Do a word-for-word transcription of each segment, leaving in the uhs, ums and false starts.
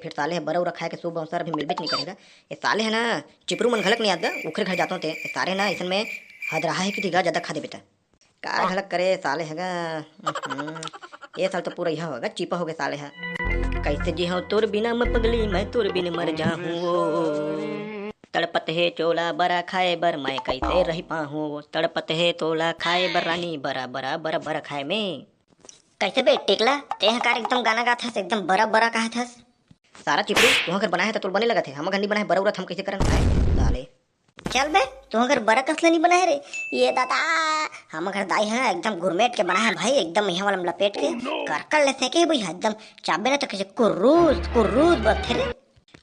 फिर साले ह बरा उरा खाए के शुभ अवसर अभी मिलबेच नहीं करेगा। ये साले है ना, चिपरू मन घलक नहीं आत गा, ओखरे घर जाता हूँ ते। ये साले ना, ऐसन में हदराहा है कि गा, ज्यादा खा देबे त। का घलक करे साले है गा। हम्म, ये साल तो पूरा यह होगा, चिपा हो गया साले है। कैसे जी हूँ तोर बिना मैं पगली, मैं तोर बिन मर जाऊँ वो। तड़पत हे चोला बरा खाए बर, मैं कैसे रह पाऊँ वो। तड़पत हे तोला खाए बर रानी, बरा, बरा, बरा, बरा खाए में। कैसे बे टेकला, ते ह कार एकदम गाना गात हस, एकदम बरा बरा कहत हस। सारा चिपरू, तुहा घर बनाए है त तोल बने लगत है, हम घर नहीं बनाए, बरा उरा हम कैसे करन? आए, साले। चल बे, तुहा घर बरा कसला नहीं बनाए रे। ये दादा, हम घर दाई है एकदम गुरमेट के बनाए है भाई, एकदम यहाँ वाला लपेट के। कर कर ले सेके भैया, एकदम चाबे ना तो कैसे कुर्रूस कुर्रूस बरथे रे।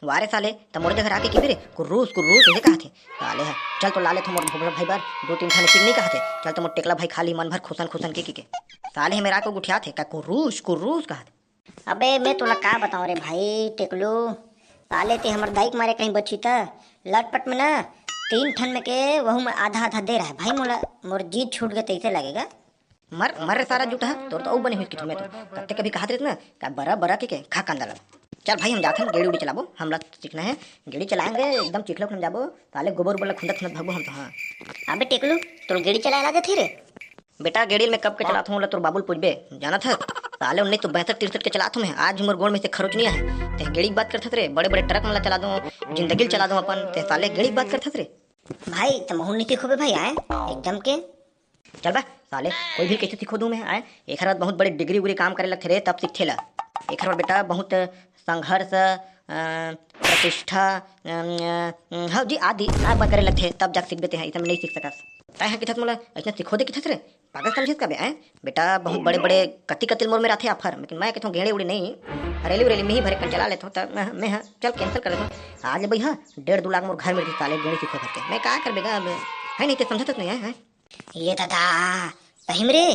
वारे साले, त मोरे जगह आके किबे रे, कुर्रूस कुर्रूस ये कहत है। साले है, चल तो ला ले थो मोर भोभला भाई बर, दो तीन ठाने चिंग नहीं कहत है। चल तो मोर टेकला भाई खा ली मन भर खुसन खुसन के की के। साले है मेरा को गुठियात है, का कुर्रूस कुर्रूस कहत है। अबे मैं तोला का बताऊं रे भाई टेकलू, साले ते हमर दाई के मारे कहीं बची त लटपट में ना तीन ठन में के वहू में आधा आधा दे रहा है भाई मोला, मोर जीत छूट गए तैसे लगेगा। मर, मर रे सारा जूठा, तोर तो अउ बने हुई किथों में तो। कत्ते कभी कहत रहत ना, का बरा, बरा के, के खा कांदा लगा। चल भाई, हम जाथन, गेड़ी उड़ी चलाबो, हमला सीखना है, गेड़ी चलाएंगे, एकदम चिखला उखला में जाबो, साले गोबर उबर ला खुंदत खुंदत भगबो हम तो, हाँ। अबे टेकलू, तोर गेड़ी चलाए ला देथे रे? बेटा, गेड़ी में कब के चलात हूँ, ओला तोर बाबुल पूछबे, जानत हस? साले उन्नीस सौ बैसठ तिरसठ के चलात हूँ मैं, आज भी मोर गोड़ में से खरोच नहीं आहे। ते गेड़ी की बात करथस रे, बड़े बड़े ट्रक मन ला चला दूँ, जिंदगी ल चला दूँ अपन, ते साले गेड़ी की बात करथस रे। भाई, त महू नहीं सीखोबे भाई, आए, एकदम के। चल बा साले, कोई भी कैसे सिखो दूं मैं, आए? एखर बाद बहुत बड़े डिग्री उग्री काम करे लगथे रे, तब सीखथे ला। एखर बाद बेटा बहुत संघर्ष, अ, प्रतिष्ठा, अम, अ, हाँ जी, आदि, आ, बर करे लगथे, तब जाके सीखबे ते हैं, इतना नहीं सीख सकस। तै है किथस मोला, इतना सिखो दे किथस रे, पागल समझिस का बे, आए? बेटा बहुत बड़े बड़े कति कति मोर में रथे आफर, लेकिन मैं किथों गेड़े उड़े नहीं, हरेली उरेली मिही भरे कन चला लेथों, तब मैं, मैं हाँ, चल cancel कर देथों। आज ले भाई हाँ, डेढ़ दो लाख मोर घर में रही साले गेड़ी सिखो भर के, मैं का करबे गा अब, है नहीं ते समझत नहीं है, हैं? ये दादा, सही में रे?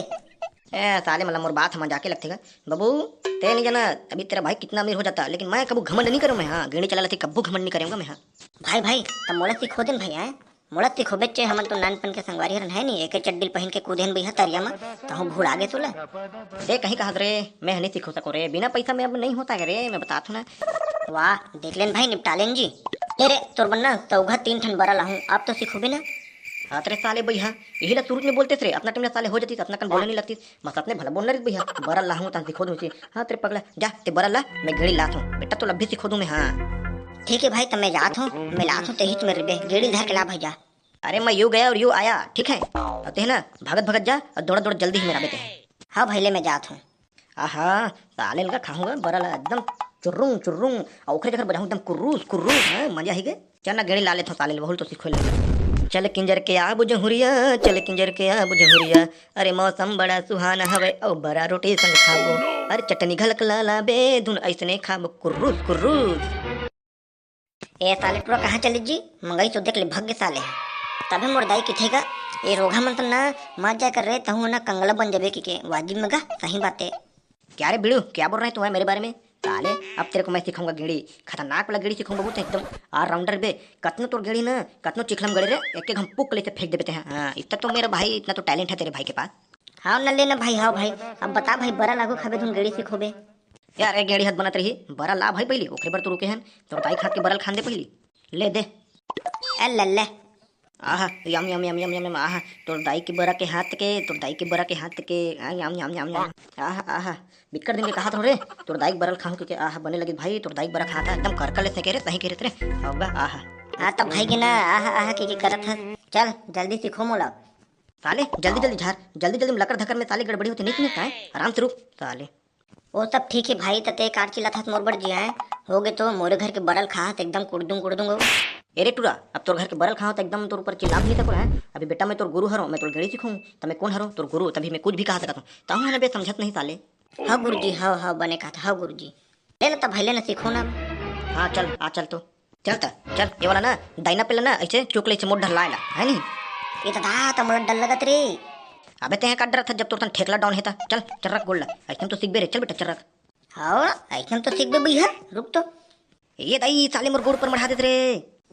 ए, साले, मतलब, मोर बात ह मजाके लगथे गा। बाबू, ते नहीं जाना, अभी तेरा भाई कितना अमीर हो जाता, लेकिन मैं कभू घमंड नहीं करूँ मैं, हाँ, गेड़ी चला लेथे, कभू घमंड नहीं करूँगा मैं, हाँ। भाई, भाई, त मोला सिखो देन भाई, आए? मोला सिखोबे चे, हमन तो नानपन के संगवारी हरन है नहीं, एके चड्डी ल पहिन के कूदेन भैया तरिया म, तहूँ भुला गे तोला। ते कहीं कहत रे, मैं नहीं सिखो सको रे, बिना पैसा में अब नहीं होता है रे, मैं बतात हूँ ना। वाह, देख लेन भाई, निपटा लेन जी। ए रे, तोर बन्ना, सौघा तीन ठन बरा लाहूँ, आप तो सिखोबे ना। हाँ तेरे साले भैया, यही ला शुरू में बोलते रे, अपना टाइम ला साले हो जातीस, अपना कन बोले नहीं लगतीस, बस अपने भला बोलना रे भैया, बरा लाहूँ तहन सिखो दूँ। हाँ तेरे पगला, जा ते बरा ला, मैं गेड़ी लात हूँ, बेटा तो अभी सिखो दूँ मैं, हाँ। ठीक है भाई, त मैं जात हूँ, मैं लात हूँ, तेहिच में रिबे, गेड़ी धर के ला भाई जा। अरे मैं यू गया और यू आया, ठीक है, अब ते है ना, भगत भगत जा और दौड़ा दौड़ा जल्दी ही मेरा बेटे। हाँ भाई ले, मैं जात हूँ। आहा, साले लगा खाऊंगा बरा ला एकदम चुर्रुंग चुर्रुंग, और ओखरे जगह बजाऊं एकदम कुर्रूस कुर्रूस, हैं, मजा ही गए। चल ना गेड़ी ला लेथो साले, बहुत तो सिखो ले। चल किंजर के आबो जहुरिया, चल किंजर के आबो जहुरिया, अरे मौसम बड़ा सुहाना हवे, और बरा रोटी संग खाबो, अरे चटनी घलक ला लाबे, धुन ऐसने खाबो कुर्रूस कुर्रूस। ए साले टुरा कहाँ चले जी? मंगई तो देख ले, भग गे साले ह। तभे मोर दाई किथे गा, ए रोगहा मन तो ना मर जाए कर रे, तहूँ ना कंगला बन जाबे कि के, वाजिब में गा, सही बात है। क्या रे बीड़ू, क्या बोल रहे तू है मेरे बारे में? साले, अब तेरे को मैं सिखाऊंगा गेड़ी, खतरनाक वाला गेड़ी सिखाऊंगा, बहुत एकदम ऑलराउंडर बे। कतनो तोर गेड़ी ना, कतनो चिखलम गड़े रे, एक एक हम पुक ले से फेंक देबे ते हैं। हाँ, इतना तो मेरा भाई, इतना तो टैलेंट है तेरे भाई के पास। हाँ, न लेना भाई, हाँ भाई। अब बता भाई, बरा लागू खाबे धुन गेड़ी सिखोबे। यार, एक गेड़ी हाथ बनत रही, बरा ला भाई पहली, ओकरे बर तो रुके हन। तोर दाई खात के बरल खान दे पहली। ले दे। ए ले ले। आहा, यम, यम, यम, यम, यम, यम, आहा, तोर दाई के बरा के हाथ के, तोर दाई के बरा के हाथ के, आ, यम, यम, यम, यम। आहा, आहा, बिक्कट दिन के कहा था रे, तोर दाई के बरल खाऊं के, आहा, बने लगी भाई, तोर दाई के बरा खाता, एकदम करकले से के रे, सही के रे, होगा, आहा। हाँ, तब भाई के ना, आहा, आहा, के, के करत हस। चल, जल्दी सिखो मोला। साले, जल्दी, जल्दी झार, जल्दी, जल्दी में लकर धकर में साले गड़बड़ी होती नहीं सुने, आराम से रुक, साले। ओ सब ठीक है भाई, त ते कार चिल्लात हस मोर बर जिया है। हो गे तो मोरे घर के बरल खात एकदम कुड़दुंग कुड़दुंग हो। ए रे टुरा, अब तोर घर के बरल खात एकदम तोर ऊपर चिल्लात नहीं सको है। अभी बेटा मैं तोर गुरु हरो, मैं तोर गेड़ी सिखाऊं, त मैं कौन हरो? तोर गुरु, तभी मैं कुछ भी कहा सकत हूँ। ताहू है ना बे समझत नहीं साले। हाँ गुरुजी, हाँ, हाँ, बने कहा था, हाँ गुरुजी। ले ना त भाई, ले ना सिखो ना। हाँ चल, आ चल तो। चल त, चल, ये वाला ना, दाहिना पेला ना, ऐसे चुक ले, ऐसे मोड़ ढल्ला आएला, है नहीं? ये तो दा, त मोड़ डर लगत रे। अबे ते का डरत हस जब तोर तन ठेकला डाउन है त। चल, चर्रक गोड़ ला। ऐसे हम तो सीखबे रे, चल बेटा चर्रक। हाँ, ऐसे हम तो सीखबे भैया, रुक तो। ये दाई, साले मोर गोड़ पर मढ़ा देत रे।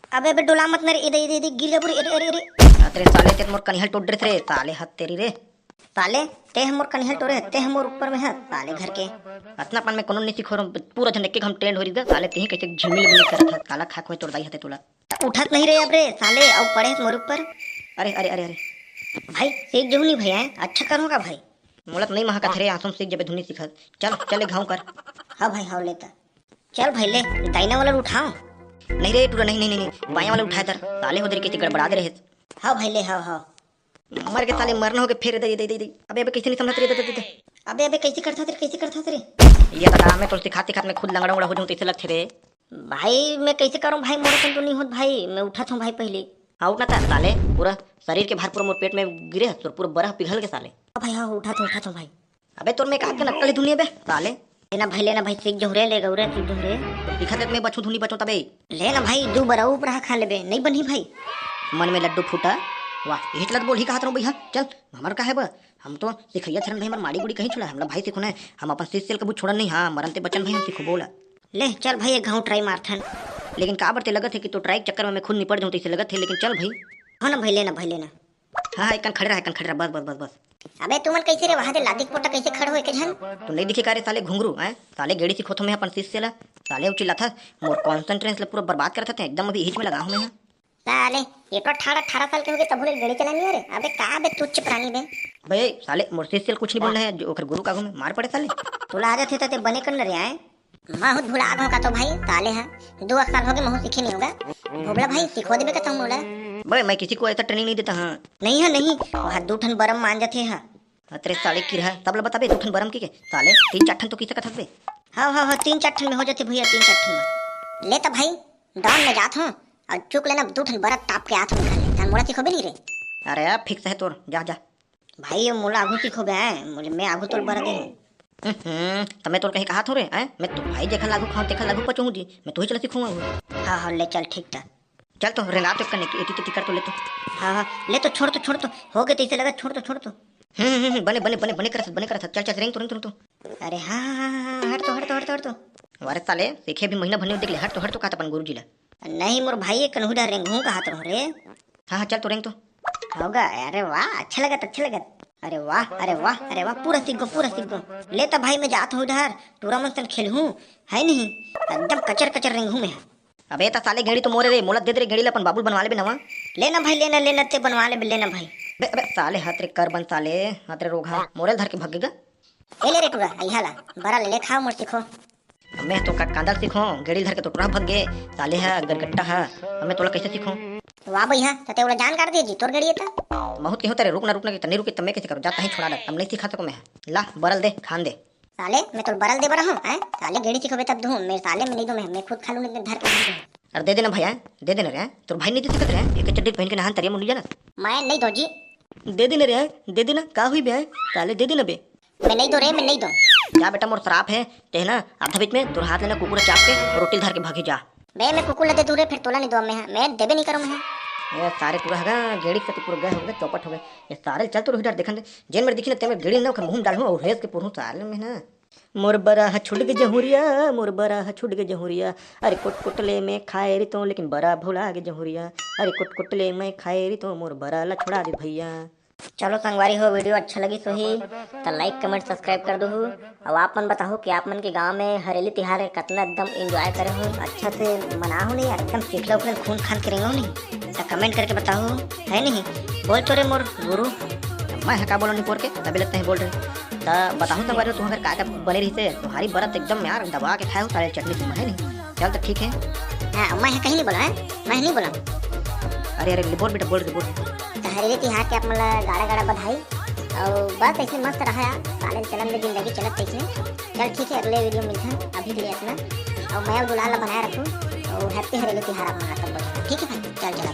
अबे, अबे, डोला मत न रे, ए दे, ए दे, ए दे, गिर जाबो रे, अरे, अरे, अरे। हाँ, तेरे साले ते मोर कनिहल टोट डरत रे, साले हत तेरी रे। साले, ते ह मोर कनिहा ल टोरे, ते ह मोर ऊपर में ह, साले घर के। अतना पन में कोनो नहीं सिखो, पूरा झन एके घम ट्रेंड हो रही गा, साले तेही कैसे झिलमिल मिल करत ह, काला खाक होए तोर दाई हते तोला। उठत नहीं रे अब रे, साले, अउ पड़े मोर ऊपर। अरे, अरे, अरे, अरे। भाई, सीख जहू नहीं भाई, हैं? अच्छा करो का भाई? मोला तो नहीं महकत रे, आंसू सीख जबे धुनी सीखत। चल, चल, एक घाव कर। हाँ भाई, हाँ, लेता। चल भाई, ले, दाहिना वाला उठाओ। नहीं रे टूरा, नहीं, नहीं, नहीं, नहीं, बायां वाला उठाया तर, साले हो दे कैसे गड़बड़ा दे रहे। हाँ भाई, ले, हाँ, हाँ। मर के साले मरना हो के फेर दे, दे, दे, दे। अबे, अबे, कैसे नहीं समझत रे, दे, दे, दे, दे। अबे, अबे, कैसे करता रे, कैसे करता रे? ये बता, मैं तो सिखात, सिखात में खुद लंगड़ा उंगड़ा हो जाऊं, तो इसे लगथे रे। भाई, मैं कैसे करूं भाई, मोर से तो नहीं होत भाई, मैं उठत हूं भाई पहले। हाँ, उठना था साले, पूरा शरीर के भार पूरा मोर पेट में गिरे, तोर पूरा बरह पिघल के साले। हाँ भाई, हाँ, उठत हूं, उठत हूं भाई। अबे, तोर में का के नक्कल धुनिया बे, साले। लेना भाई, लेना भाई, सीख जहू रे, ले गऊ रे, सीख जहू रे। दिखत है मैं बचू धुनी बचो तबे। लेना भाई, दू बरा ऊपर खा लेबे, नहीं बनी भाई। मन में लड्डू फूटा। वाह, यही चलत बोल ही कहत रहूं भैया, चल, हमर का है बा? हम तो सिखैया छरन भाई, हमर माड़ी गुड़ी कहीं छोड़ा, हमला भाई सिखोना है, हम अपन शिष्य ल कभू छोड़न नहीं, हाँ, मरन ते बचन भाई, हम सिखो बोला। ले, चल भाई, एक घाव ट्राई मारथन। लेकिन का बरते लगत है कि तो ट्राई के चक्कर में मैं खुद निपट जाऊं, तो इसे लगत है, लेकिन चल भाई। हाँ ना भाई, लेना भाई, लेना। हाँ, हाँ, एकन खड़े रहा, एकन खड़े रहा, बस, बस, बस, बस। अबे, तुमन कैसे रे, वहां दे लादी के पोटा कैसे खड़े हो एक झन? तू नहीं दिखे का रे साले घुंगरू, हैं? साले गेड़ी सिखोथो मैं अपन शिष्य ला, साले उ चिल्लाथा, मोर कॉन्सेंट्रेशन ला पूरा बर्बाद करत हते, एकदम अभी हिच में लगा हूं मैं। साले, ये तो अठारह, अठारह साल के हो गए, तभो ले गेड़ी चलानी है रे। अबे, का बे, तुच्छ प्राणी बे। बे, साले, मोर शिष्य ला कुछ नहीं बोलना है, जो ओकर गुरु का आगू में मार पड़े साले। तोला आ जाथे त ते बने कर न रे, आए। महूं भुला गो का तो भाई, साले हा। दू एक साल हो गए, महूं सीखे नहीं होगा। भोबला भाई, सिखो देबे का तुम मोला? बे, मैं किसी को ऐसा ट्रेनिंग नहीं देता, हाँ। नहीं है, नहीं। वहाँ दू ठन बरम मान जाते हैं। अतरे साले किरहा, सब ल बताबे, दू ठन बरम की के। साले, तीन चार ठन तो की सकत हस बे। हाँ, हाँ, हाँ, तीन चार ठन में हो जाते भैया, तीन चार ठन में। ले त भाई, डॉन में जात हूँ, और चुक लेना दू ठन बरम टाप के आत हूँ घर ले। तन मोला सिखोबे नहीं रे। अरे, अब फिक्स है तोर, जा, जा। भाई, ये मोला आगू सिखोबे, हैं? मोला, मैं आगू तोल बर दे हूँ। हम्म, त मैं तोर कहीं कहा थो रे, हैं? मैं तो भाई जेखन लागू खाऊं, तेखन लागू पचहूं जी। मैं तो ही चला सिखूंगा वो। हाँ, हाँ, ले चल, ठीक था। चल तो, रेंगा तो कने, एटी तेटी कर तो ले तो। हाँ, हाँ, ले तो, छोड़ तो, छोड़ तो। हो गए तो इसे लगा, छोड़ तो, छोड़ तो। हम्म, हम्म, हम्म, बने, बने, बने, बने करत, बने करत। चल, चल, रेंग तो, रेंग तो, रेंग तो। अरे हाँ, हाँ, हाँ, हाँ, हट तो, हट तो, हट तो, हट तो। अरे साले, सीखे भी महीना भर नहीं देख ले, हट तो, हट तो, कहत अपन गुरुजी ला। नहीं मोर भाई, ये कन्हू डा रेंगहूं कहत रहो रे। हाँ, हाँ, चल तो रेंग तो। होगा, अरे वाह, अच्छा लगत, अच्छा लगत। अरे वाह, अरे वाह, अरे वाह, पूरा सीख गो, पूरा सीख गो। ले त भाई, मैं जात हूँ उधर, टूरा मन सन खेलहूँ, है नहीं? एकदम कचर कचर रेंगहूँ मैं। अबे त साले, गेड़ी तो मोरे रे, मोला दे दे रे गेड़ी ला, अपन बाबू ल बनवा लेबे नवा। लेना भाई, लेना, लेना, ते बनवा लेबे, लेना भाई। बे, अबे साले, हाथ रे कर बन साले, हाथ रे रोगहा, मोरे ल धर के भगेगा। ए ले रे टूरा, अइहा ला, बरा ले, ले खाओ मोर सिखो। अब मैं तो का-, कांदा ल सिखो, गेड़ी ल धर के तो टूरा भग गे, साले हा, गरगट्टा हा, अब मैं तोला कैसे सिखो? वाह भैया, त ते ओला जान काट दिए जी, तोर गेड़ी हे त। महूं त कहो तरे, रुक ना, रुक ना, कि तन्नी रुकी, त मैं कैसे करूं? जा, तहीं छोड़ा दे, अब नहीं सिखा सको मैं। ला, बरल दे, खान दे। साले, मैं तोला बरल दे बर हूं, हैं? साले, गेड़ी सिखोबे तब दूं, मैं साले, मैं नहीं दूं, मैं, मैं खुद खा लूं, धर के नहीं दूं। अरे दे देना भाई, हैं? दे देना रे, हैं? तोर भाई नहीं दे सकत रे, हैं? एक चड्डी पहन के नहान तरिया मुंडी जाना। मैं नहीं दो जी। दे देना रे, हैं? दे देना, का हुई बे, हैं? साले, दे देना बे। मैं नहीं दो रे, मैं नहीं दो। जा बेटा, मोर सराप है, ते ना आधा बीच में तोर हाथ लेना कुकुर चाप के रोटी ल धर के भागी जा। बे, मैं कुकुर ल दे दूं रे, फिर तोला नहीं दो मैं, मैं देबे नहीं करूं मैं। ये सारे पूरा हगा गेड़ी से पूरा गए हो गए, चौपट हो गए। ये सारे चल तो रोहित डर देखन दे, जेन मेर दिखी ना ते मेर गेड़ी ना ओखर मुंह में डालहूं और हेस के पुरहूं सारे में ना। मोर बरा ह छुट गे जहुरिया, मोर बरा ह छुट गे जहुरिया। अरे कोट कोट ले मैं खाए रहितों, लेकिन बरा भुला गे जहुरिया। अरे कोट कोट ले मैं खाए रहितों, मोर बरा ला छोड़ा दे भैया। चलो संगवारी हो, वीडियो अच्छा लगिस होही त लाइक, कमेंट, सब्सक्राइब कर दूहू। अउ आप मन बताहू कि आप मन के गांव में हरेली तिहार कतना एकदम एंजॉय करे हो, अच्छा से मनाहू नहीं, एकदम चिखला उखला खून खान के रेंगो नहीं, त कमेंट करके बताहू, है नहीं? बोल तो रे मोर गुरु। मैं ह का बोलो नहीं पोर के, तभी लगते हैं बोल रहे। त बताहू संगवारी हो, तुम अगर का का बने रही से, तुम्हारी बरत एकदम यार दबा के खाए हो साले चटनी से, है नहीं? चल त ठीक है। हाँ, मैं ह कहीं नहीं बोला है, मैं नहीं बोला। अरे, अरे, बोल बेटा, बोल रे, बोल। त हरेली तिहार के आप मन ला गाड़ा गाड़ा बधाई। अउ बस ऐसे मस्त रहा यार, साले चलन में जिंदगी चलत तैसे। चल ठीक है, अगले वीडियो में मिलते हैं, अभी के लिए इतना। अउ मैं दुलार ला बनाए रखूँ, अउ हैप्पी हरेली तिहार आप मन ला सब बच्चों को। ठीक है भाई, चल चला।